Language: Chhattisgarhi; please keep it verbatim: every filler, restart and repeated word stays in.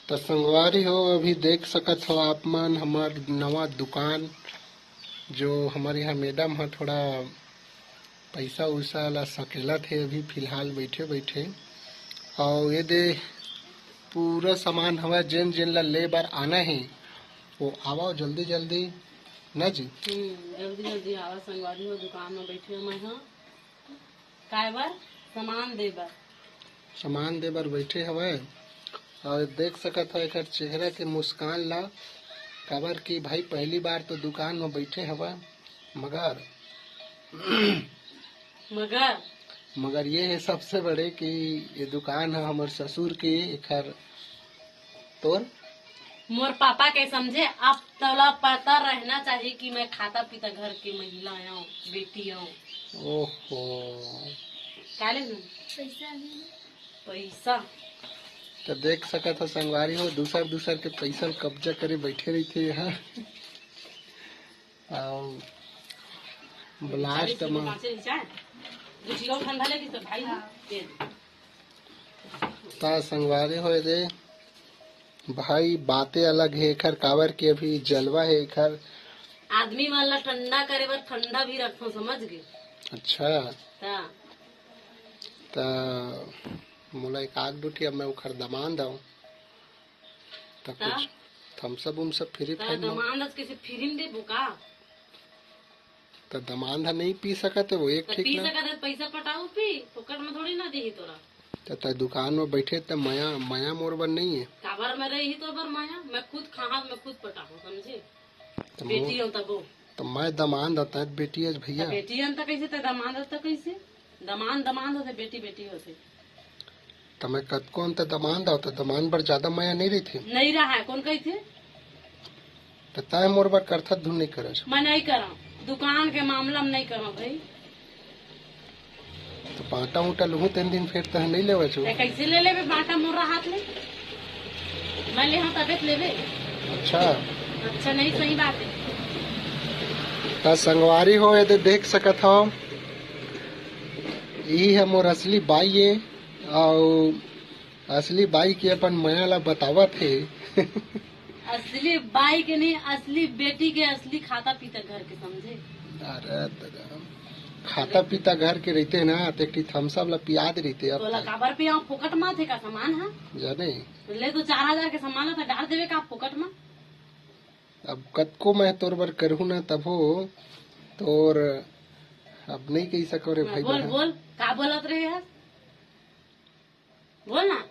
त संगवारी हो, अभी देख सकत हो आप मन हमर नवा दुकान, जो हमर यहाँ मैडम ह थोड़ा पैसा उसा ला सकेलत हे अभी फिलहाल बैठे बैठे। अउ ये दे पूरा सामान हवय, जेन जेन ला ले बर आना हे वो आवव जल्दी जल्दी, ना जी? हम्म, जल्दी जल्दी आवा संगवारी हो, दुकान में बैठे हवं मैं ह। काय बर? सामान दे बर। सामान दे बर बैठे हवय। अउ देख सकत हो एकर चेहरा के मुस्कान ला, काबर कि भाई पहली बार तो दुकान में बैठे हवय, मगर मगर मगर ये है सबसे बड़े कि ये दुकान है हमर ससुर के, एकर तोर मोर पापा के समझे। अब तोला पता रहना चाहिए कि मैं खाता पीता घर के महिला आऊँ, बेटी आऊँ। ओहो। काले न? पैसा नहीं। पैसा। तो देख सकत हो संगवारी हो, दूसर दूसर के पैसा ल कब्जा करे बैठे रहिथे यहाँ। अउ ब्लास्ट चालीस किलो में। कांचे रिचाए। दू किलो ठंडा लेगी तो भाई हाँ। दे दे। ता संगवारी होए दे भाई, बातें अलग है एखर, काबर के अभी जलवा है एखर। आदमी मन ला ठंडा करे बर ठंडा भी रखथों, समझ गे? अच्छा। ता। ता मोला एक आध दू ठी, अब मैं ओखर दमान दव। त ता? कुछ थम्स अप उम्स अप फ्री त फाइन दमान दस कैसे फ्री में देबो का? त दमान ह नहीं पी सकत है वो एक त ठीक पी ना। सकत है, पैसा पटाऊ पी, फोकट में थोड़ी ना देही तोरा। त तय दुकान में बैठे त मया, मया मोर बर नहीं है। काबर में रही तो बर मया, मैं खुद खाहा, मैं खुद पटाहूँ, समझे? त बेटी मोर, हो तबो। त मैं दमान दत बेटी है त भैया। बेटी हन त कैसे, त दमान दत कैसे? दमान दमान होथे, बेटी बेटी होथे। त मैं कतको अंत दमान दव, त दमान बर ज्यादा मया नहीं रहिथे। नहीं रहा है, कौन कहिथे? त तय मोर बर करथत धुन नहीं करस। मैं नहीं करव, दुकान के मामला में नहीं करव भाई। त बांटा उंटा लुहूं तेन दिन फिर तह नहीं लेवे छु। ते कैसे ले लेबे बांटा मोर हाथ ले? मैं ले हाँ तबे त लेबे। अच्छा। अच्छा नहीं, सही बात है। त संगवारी हो, ये दे देख सकत हो, यही है मोर असली बाई ये, अउ असली बाई के अपन मया ला बतावत हे। असली बाई के नहीं, असली बेटी के, असली खाता पीता घर के, समझे? अरे दादा, खाता पीता घर के रहिते ना, त एक ठी थम्स अप ला पिया दे रहिते। अब तोला तक काबर पियाऊं, फोकट मा थे का सामान हा? जाने। ले तो चार हजार के सामान ला तो डाल देवे का फोकट मा? अब कतको मैं तोर बर करहूं ना, तभो तोर अब नहीं कही सको रे हाँ, भाई बोल, बहन। बोल, का बोलत रहे यार? बोल ना।